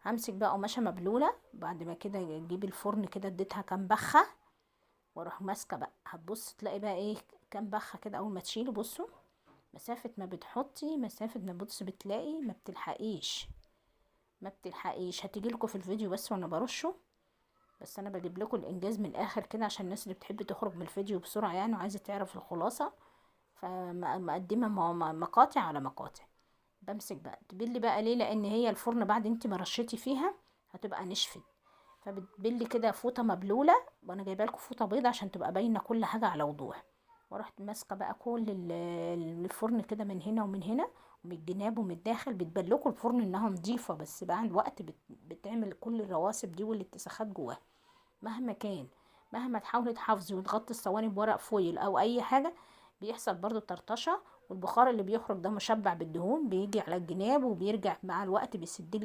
همسك بقى قماشة مبلوله بعد ما كده اجيب الفرن كده، اديتها كام بخه واروح ماسكه بقى. هتبص تلاقي بقى ايه، كام بخه كده اول ما تشيله. بصوا مسافة ما بتحطي، مسافة ما بتص بتلاقي ما بتلحقيش، ما بتلحقيش. هتيجي لكم في الفيديو بس وانا برشه، بس انا بجيب لكم الانجاز من الاخر كده عشان الناس اللي بتحب تخرج من الفيديو بسرعة يعني وعايزه تعرف الخلاصة، فمقدمه مقاطع على مقاطع. بمسك بقى تبلي بقى ليه؟ لان هي الفرن بعد انت ما رشيتي فيها هتبقى نشفت، فبتبلي كده فوطه مبلوله، وانا جايبه لكم فوطه بيضة عشان تبقى باينة كل حاجة على وضوح. ورحت ماسكه بقى كل الفرن كده من هنا ومن هنا ومن الجناب ومن الداخل. بتبلكوا الفرن انها نظيفة، بس بعد الوقت بتعمل كل الرواسب دي والاتساخات جواها. مهما كان، مهما تحاولي تحافظي وتغطي الصواني بورق فويل او اي حاجة، بيحصل برضو طرطشه، والبخار اللي بيخرج ده مشبع بالدهون، بيجي على الجناب وبيرجع مع الوقت بيسد لك